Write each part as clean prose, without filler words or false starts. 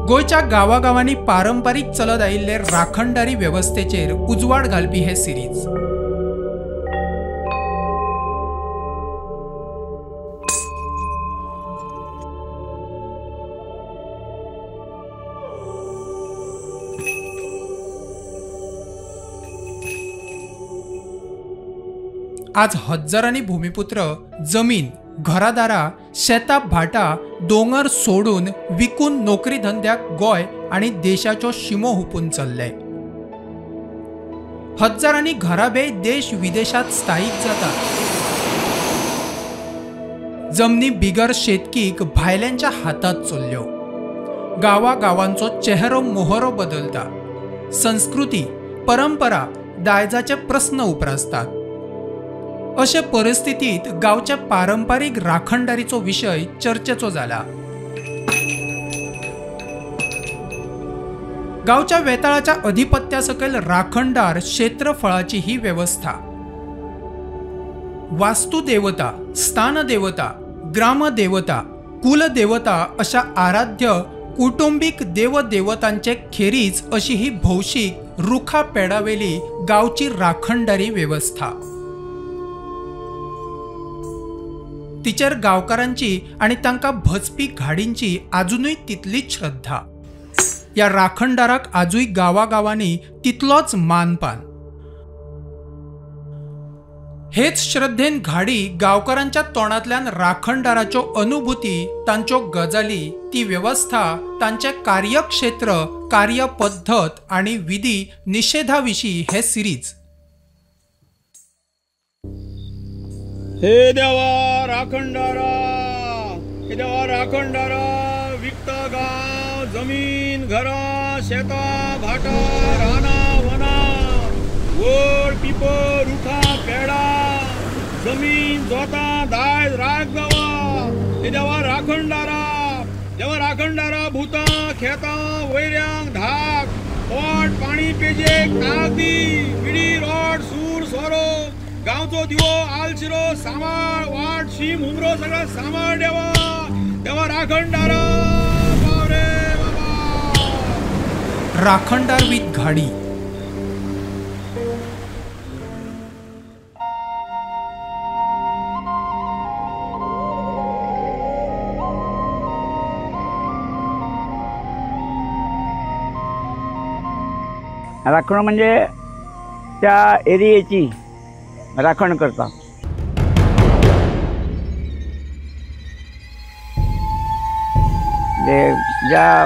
गोंयच्या गांवागांवांनी पारंपारीक चलत आयिल्ले राखणदारी वेवस्थेचेर उजवाड घालपी हे सिरीज. आज हज्जारांनी भूमिपुत्र जमीन, घरादारा, शेतां भाटां, दोंगर सोडून विकून नोकरी धंद्याक गोंय आनी देशाच्यो शिमो हुपून चल्ले. हज्जारांनी घराबे देश विदेशात स्थायीक जातात. जमनी बिगर शेतकीक भायल्यांच्या हातात चल्ल्यो. गांवागांवांचो चेहरो मोहरो बदलता. संस्कृती, परंपरा, दायजाचे प्रस्न उप्रासतात. अशे परिस्थितीत गांवच्या पारंपारीक राखणदारीचो विशय चर्चेचो जाला. गांवच्या वेताळाच्या अधिपत्या सकयल राखणदार क्षेत्रफळाची ही वेवस्था. वास्तुदेवता, स्थानदेवता, ग्रामदेवता, कुलदेवता अशा आराध्य कुटुंबीक देवदेवतांचे खेरीज अशी ही भौशीक रुखा पेडावेली गांवची राखणदारी वेवस्था. तिचेर गांवकारांची आनी तांकां भजपी घाडींची आजुनूय तितलीच श्रद्धा. ह्या राखणदाराक आजूय गांवागांवांनी तितलोच मानपान. हेच श्रद्धेन घाडी गांवकारांच्या तोंडांतल्यान राखणदाराच्यो अनुभूती, तांच्यो गजाली, ती वेवस्था, तांचें कार्यक्षेत्र, कार्यपद्धत आनी विधी निशेधा विशीं हे सिरीज. हे देवा राखणदारा, हे देवा राखणदारा, विकता गांव, जमीन, घरां, शेतां, भाटां, रानां, वनां, वड, पिपळ, रुखां, पेडां, जमीन, जोतां, दायज राख देवा. हे देवा राखणदारा, देवा राखणदारा, भुतां, खेतां, वैऱ्यांक धाक, पोट पाणी पेजेक ताक दी, विडी, रोड, सूर, सोरो, गांवचो दिवो, आलशिरो सांबाळ, वाट, शीम, हुमरो सगळो सांबाळ देवा. देवा राखणदारा पाव रे बाबा. राखणदार विथ घाडी. राखण म्हणजे त्या एरियेची राखण करता. ज्या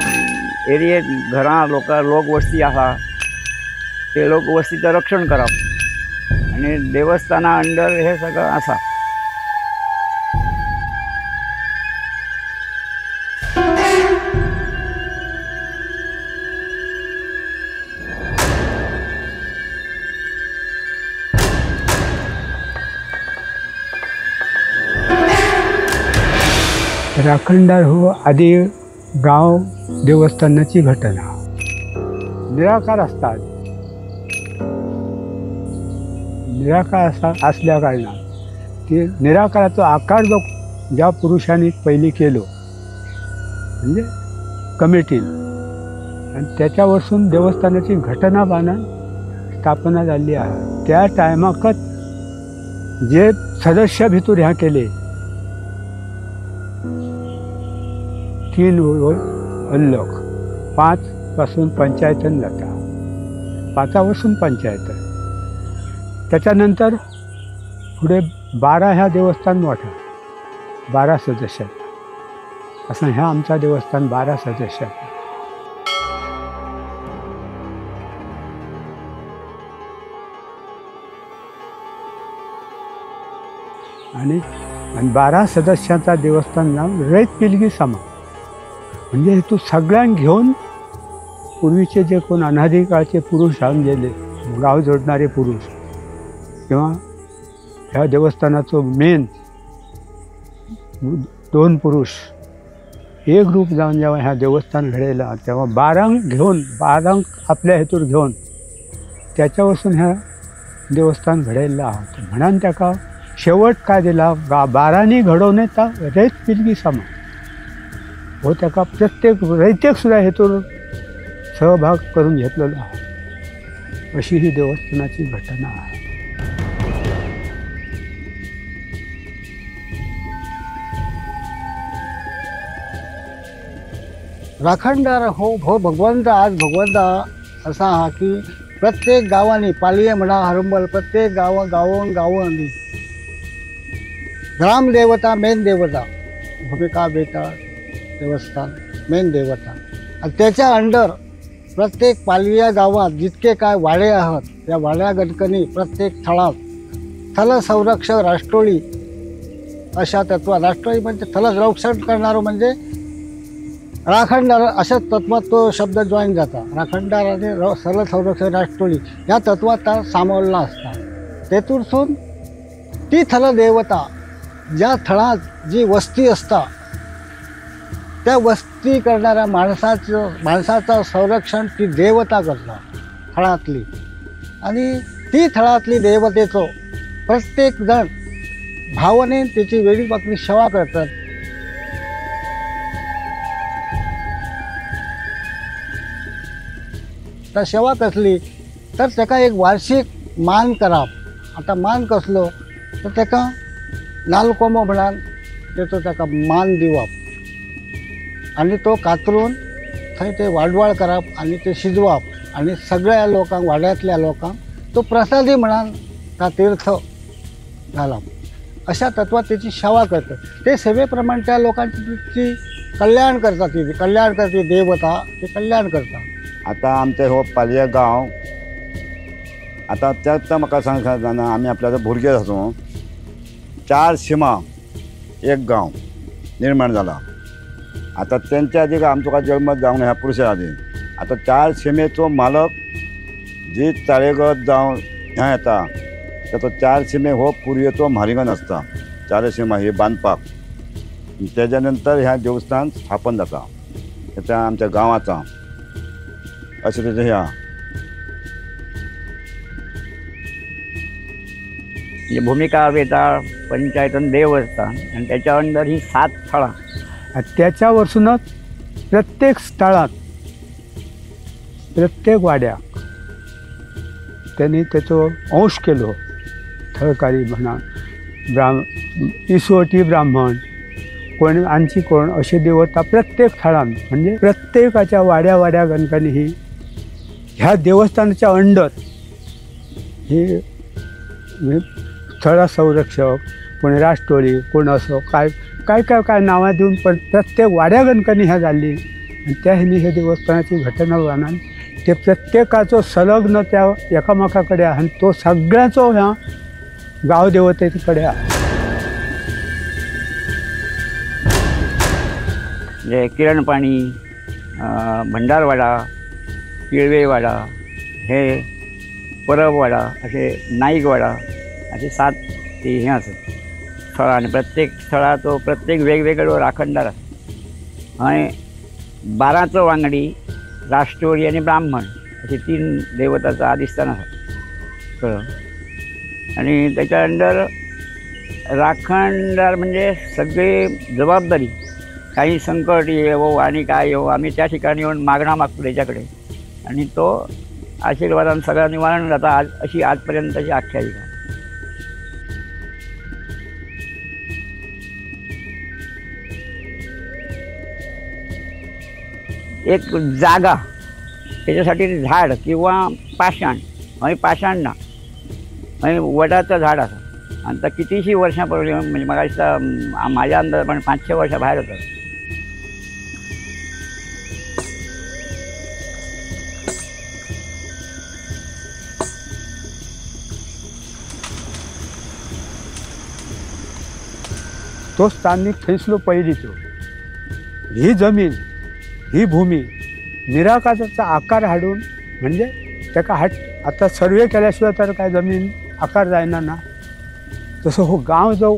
एरियेत घरां लोक लोकवस्ती आसा ते लोकवस्तीचें रक्षण करप आनी देवस्थाना अंडर हे सगळें आसा. राखणदार हो आदी गांव देवस्थानाची घटना. निराकार असतात. निराकार आसल्या कारणान ती निराकाराचो आकार जो ज्या पुरुषांनी पयलीं केलो म्हणजे कमिटीन आनी त्याच्या वरसून देवस्थानाची घटना बांदून स्थापना जाल्ली आहा. त्या टायमाकच जे सदस्य भितर ह्या केले 3 अल्लक 5 पासून पंचायतन जाता, 5 वरसून पंचायतन, त्याच्यानंतर फुडें 12 ह्या देवस्थान मोठा 12 सदस्य असं ह्या आमचा देवस्थान 12 सदस्य. आणि 12 सदस्यांचा देवस्थान नाव रयत पिलगी समा म्हणजे तू सगळ्यांक घेवन पूर्वीचे जे कोण अनादी काळचे पुरुष जावन गेले, गांव जोडणारे पुरुष किंवा ह्या देवस्थानाचो मेन 2 पुरुष एक रूप जावन जेव्हा ह्या देवस्थान घडयला तेव्हा 12 घेवन 12 आपल्या हेतूर घेवन त्याच्या वरसून ह्या देवस्थान घडयल्लें आहा. म्हणून ताका शेवट काय दिला 12 घडोवन येता रयत पिलगी समा. हो ताका प्रत्येक रयतेक सुद्दां हेतून सहभाग करून घेतलेलो आहा. अशी ही देवस्थानाची घटना आहा. राखणदार हो हो भगवंत आज भगवंत असा आहा की प्रत्येक गांवांनी पालये म्हणा हरंबल प्रत्येक गांव गांवोन गांवांनी ग्रामदेवता मेन देवता भूमिका बेताळ देवस्थान मेन देवता आणि त्याच्या अंडर प्रत्येक पालया गावात जितके काय वाडे आहात त्या वाड्या गणकणी प्रत्येक थळात थल संरक्षक राष्ट्रोळी अशा तत्वात राष्ट्रोळी म्हणजे थल संरक्षण करणारो म्हणजे राखणदार अशा तत्वात तो शब्द जॉईन जाता. राखणदार आणि स्थल संरक्षक राष्ट्रोळी ह्या तत्वात ता सामावलेला असता. तेतूरसून ती थल देवता ज्या थळात जी वस्ती असता त्या वस्ती करणाऱ्या माणसाचं संरक्षण ती देवता करता थळातली. आणि ती थळातली देवतेचो प्रत्येक जण भावनेन त्याची वेगळी पाकळी सेवा करतात. तर सेवा कसली तर ताका एक वार्षिक मान करप. आतां मान कसलो तर ताका नाल्ल कोंबो म्हणान तेचो ताका मान दिवप आनी तो कातरून थंय ते वाडवाळ करप आनी ते शिजवप आनी सगळ्या लोकांक वाड्यांतल्या लोकांक तो प्रसादी म्हणान ता तीर्थ घालप. अशा तत्वात तेची सेवा करतात. ते सेवे प्रमाण त्या लोकांची ती कल्याण करता, ती कल्याण करता देवता ते कल्याण करता. आतां आमचो हो पालया गांव आतां त्याच म्हाका सांग जाणा आमी आपल्या भुरगे आसूं चार शिमा एक गांव निर्माण जाला. आतां तेंच्या आदी आमचो काय जल्म जावंक ह्या पुरुशा आदी आतां चार शिमेचो मालक जी चाळेगत जावं ह्या येता ताचो चार शिमे हो पुरयेचो म्हारिंगण आसता. चार शिमा ही बांदपाक तेज्या नंतर ह्या देवस्थान स्थापन जाता त्या आमच्या गांवाचा अशें तेजें ह्या म्हणजे भूमिका वेताळ पंचायतन देवस्थान आणि त्याच्या अंडर ही 7 थळां. त्याच्या वरसूनच प्रत्येक स्थळात प्रत्येक वाड्याक त्यांनी त्याचो अंश केलो. थळकारी म्हणा इसवटी ब्राह्मण कोण आमची कोण अशे देवता प्रत्येक थळान म्हणजे प्रत्येकाच्या वाड्या वाड्या गणकांनी ही ह्या देवस्थानाच्या अंडर ही थळा संरक्षक कोण राष्ट्रोळी कोण असो काय काय काय काय नावां दिवन पण प्रत्येक वाड्या गणकांनी ह्या जाल्ली आनी त्या हेनी हे देवस्थानाची घटना बांदून ते प्रत्येकाचो संलग्न त्या एकामेका कडेन आहा आनी तो सगळ्यांचो ह्या गांव देवते कडेन आहा. म्हणजे किरणपाणी, भंडारवाडा, पिळवेवाडा, हे परबवाडा, असे नाईकवाडा असे 7 ते हे आसत थळां. आनी प्रत्येक थळाचो प्रत्येक वेगवेगळो राखणदार आसा. हय 12चो वांगडी राष्ट्रोळी आनी ब्राह्मण असे 3 देवताचो आदिस्थान आसा. कळ्ळें? आनी त्याच्या अंडर राखणदार म्हणजे सगळी जबाबदारी काही संकट येवो आणि काय येवो आम्ही त्या ठिकाणी येऊन मागणं मागतो त्याच्याकडे आणि तो आशीर्वादान सगळं निवारण जाता आज अशी आजपर्यंतची आख्यायिका. एक जागा त्याच्यासाठी झाड किंवा पाषाण, हय पाषाण ना हय वडाचं झाड आसा आनी तो कितीशी वर्षां पयलीं म्हणजे म्हाका दिसता म्हाज्या अंदाजान 500 वर्षां भायर वता. तो स्थानिक थंयसलो पयलींचो ही जमीन ही भूमी निराकाराचा आकार हाडून म्हणजे ताका हाड आतां सर्वे केल्या शिवाय तर काय जमीन आकार जायना ना. तसो हो गांव जो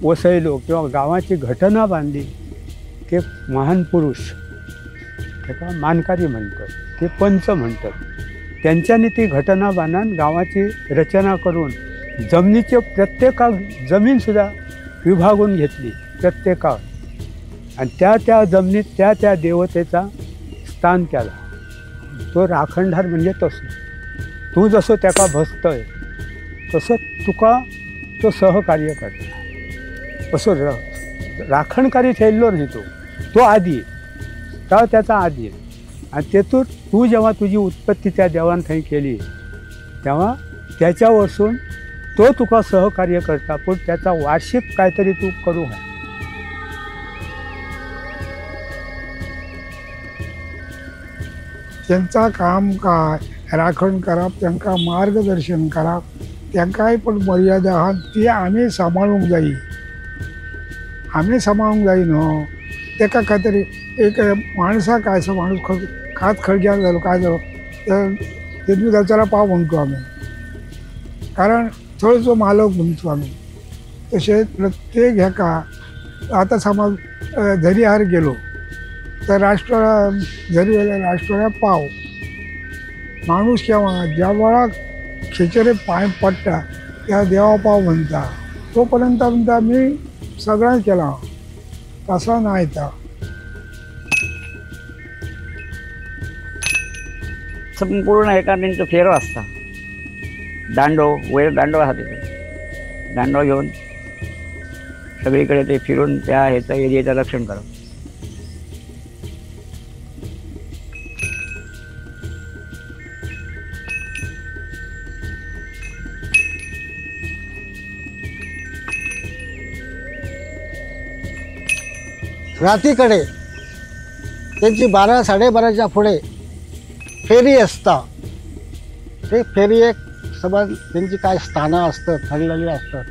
वसयलो किंवा गांवाची घटना बांदली ते महान पुरुष ताका मानकारी म्हणतात, ते पंच म्हणतात. त्यांच्यानी ती घटना बांदून गांवाची रचना करून जमनीच्यो प्रत्येकाक जमीन सुद्दां विभागून घेतली प्रत्येकाक. आणि त्या त्या जमनीत त्या त्या देवतेचा स्थान केला. तो राखणदार म्हणजे तसं तूं जसो ताका भजतय तसो तुका तो सहकार्य करता. असो राखणकारी थेयल्लो न्ही तो, तो आदी, तो त्याचा आदी. आणि तेतून तू जेव्हा तुझी उत्पत्ती त्या देवान थंय केली तेव्हा त्याच्या वरसून तो तुका सहकार्य करता, पण त्याचा वार्षिक काहीतरी तू करू नये. त्यांचा काम काय राखण करप, तांकां मार्गदर्शन करप, तांकांय पण मर्यादा आहा ती आमी सांबाळूंक जायी. आमी सांबाळूंक जायी न्हू ताका काय तरी एक माणसाक आसा माणूस खात खळग्यान जालो काय जालो तर तेतून देवचारा पाव म्हणतो आमी, कारण थंय जो मालक म्हणतो आमी. तशेंच प्रत्येक हेका आतां समज दर्यार गेलो तर राष्ट्र जरी गेल्यार राष्ट्राक पाव माणूस केव्हा ज्या वेळाक खेचेरे पांय पडटा त्या देवा पाव म्हणटा तो पर्यंत म्हणटा मी सगळ्यांक केला तसा ना येता. संपूर्ण एका तेंचो फेरो आसता, दांडो वयर दांडो आसा तेचो, दांडो घेवन सगळीकडे ते फिरून त्या हेचा एरियेचं रक्षण करप. रातीकडे त्यांची 12 साडेबाराच्या पुढे फेरी असता. ते फेरी एक समज त्यांची काय स्थानं असतात ठरलेली असतात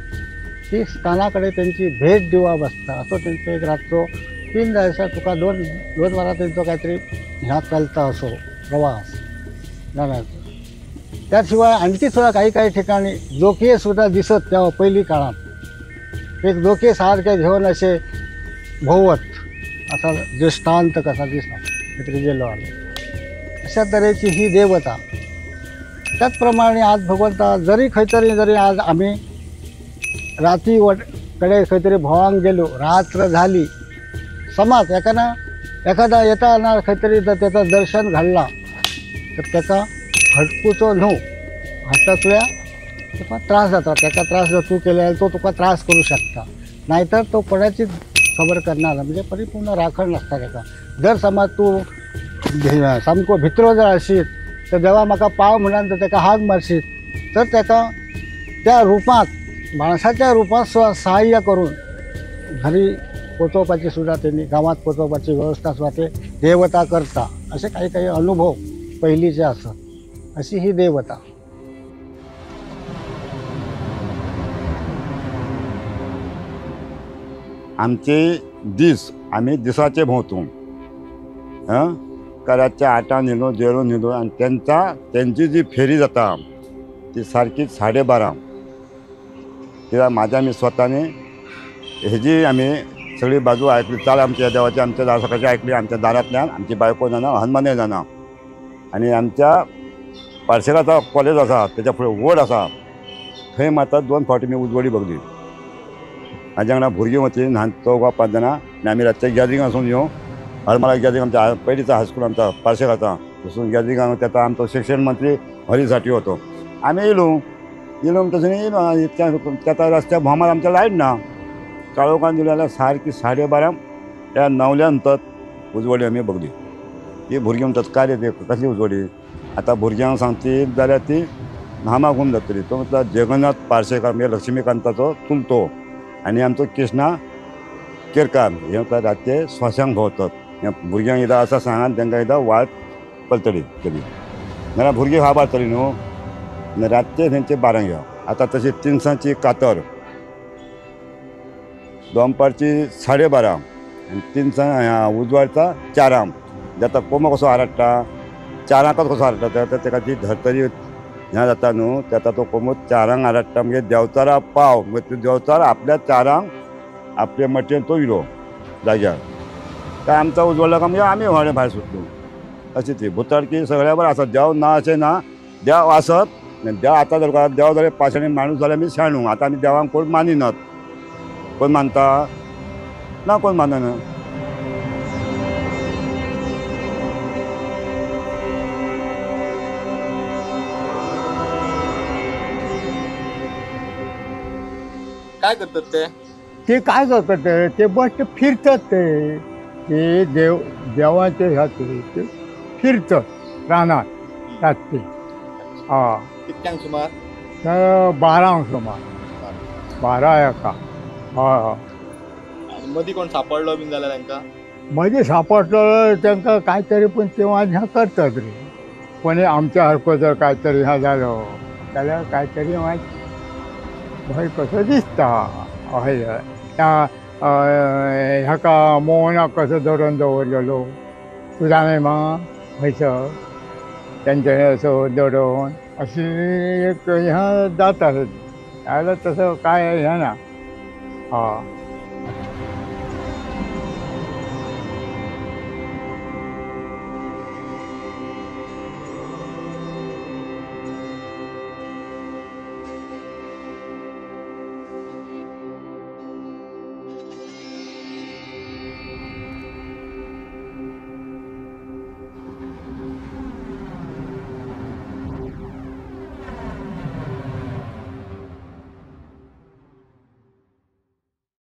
ती स्थानाकडे त्यांची भेट दिवप आसता. असो तेंचो एक रातचो 3 जायसर तुका 2 वरां तेंचो कांयतरी ह्या चलता असो प्रवास जाण्याचो. त्या शिवाय आणखी सुद्दां काही काही ठिकाणी जोखये सुद्दां दिसत तेव्हा पयलीं काळांत एक जोखये सारखे घेवन अशे भोंवत असा दृष्टांत कसा दिसता गेलो आलो. अशा तरेची ही देवता. त्याचप्रमाणे आज भगवंता जरी खंय तरी जरी आज आमी राती कडे खंय तरी भोंवंक गेलो, रात्र झाली समाज एकाना एखादा येता ना खंय तरी जर त्याचा दर्शन घडला तर ताका हटकुचो न्हू, हटकल्या तुका त्रास जाता. ताका त्रास जर तूं केले तो तुका त्रास करूं शकता, नाहीतर तो कोणाचीच खबर करणार म्हणजे परिपूर्ण राखण नासता ताका. जर समज तूं सामको भितरो जर आशीत तर देवा म्हाका पाव म्हणून जर ताका हाक मारशीत तर ताका त्या रुपांत माणसाच्या रुपांत सुद्दां सहाय्य करून घरी पोचोवपाची सुद्दां तेणी गांवांत पोचोवपाची वेवस्था सुद्दां ते देवता करता. असे काही काही अनुभव पयलींचे आसत. अशी ही देवता. आमचे दीस आमी दिसाचे भोंवतू रातच्या 8 न्हिलो 0 न्हिलो आनी तेंची जी फेरी जाता ती सारकी 12:30. कित्याक म्हाज्या आमी स्वतानी हेजी आमी सगळी बाजू आयकली, चाल आमच्या देवाची आमच्या दारा सकाळची आयकली. आमच्या दारांतल्यान आमची बायको जाणा हनुमानय जाणा आनी आमच्या पार्सेकाचा कॉलेज आसा तेच्या फुडें वड आसा थंय मात 2 फावटी मी उजवडी बघली. म्हाज्या वांगडा भुरगीं वतली ल्हान 4 5 जाणां आनी आमी रातच्या गॅदरिंगाक वचून येवं. हरमला गॅदरिंग आमच्या पयलींचा हायस्कूल आमचा पार्सेकाचा वचून गॅदरिंगाक तेता आमचो शिक्षण मंत्री हरी साठी होतो. आमी येयलो येयलो तशें येयलो तेता रस्त्या भोमार आमच्या लायट ना काळोखान दिलो जाल्यार सारकी 12:30 त्या नवल्या म्हणतात उजवडी आमी बघली. ती भुरगीं म्हणतात काय रे ते कसली उजवडी. आतां भुरग्यांक सांगती जाल्यार ती नामा गूम जातली. तो म्हटल्यार जगन्नाथ पार्सेकार म्हणजे लक्ष्मीकांताचो चुलतो आनी आमचो कृष्णा केरकार हे म्हटल्यार रातचे श्वासांक भोंवतात. भुरग्यांक एकदां आसा सांगात तांकां एकदां वाट पलतडी केली नाल्यार भुरगीं हाबारतली न्हू. रातचे तेंचे 12 घेवप. आतां तशी 300ची कातर दनपारची 12:30 आनी 300 उजवाडचा 4 जाता. कोंबो कसो आरडटा 4 कसो आरडटा ताका ती धर्तरी ह्या जाता न्हू तेता तो कोंबो 4 आरडटा. म्हणजे देंवचारा पाव म्हणजे देंवचार आपल्या 4 आपले मटयेन तो येयलो जाग्यार काय आमचा उजवाडला का म्हणजे आमी व्हडें भायर सुटलो. अशी ती भुताटकी सगळ्या बरें आसा. देव ना अशें ना, देव आसत देव आतां जर देव जाल्यार पाशाणी माणूस जाल्यार आमी शाणू. आतां आमी देवांक कोण मानिनात, कोण मानता ना, कोण मानना. काय करतात ते? ते काय करतात ते बट फिरतात ते ते देव देवाचे ह्या ते फिरतात रानात रातचे. हय. कितक्यांक सुमार? 12 सुमार, 12 एका. हय हय. आनी मदीं कोण सांपडलो बीन जाल्यार तांकां? मदीं सांपडलो तांकां काय तरी पूण ते ह्या करतात रे. पण आमच्या सारको जर काय तरी ह्या जालो जाल्यार काय तरी मागीर भंय कसो दिसता. हय हय. त्या ह्याका मोहनाक कसो धरून दवरलेलो तूं जाणाय मा हयसर तेंचे असो दडोवन अशी एक ह्या जाता जाल्यार तसो काय हें ना. हय.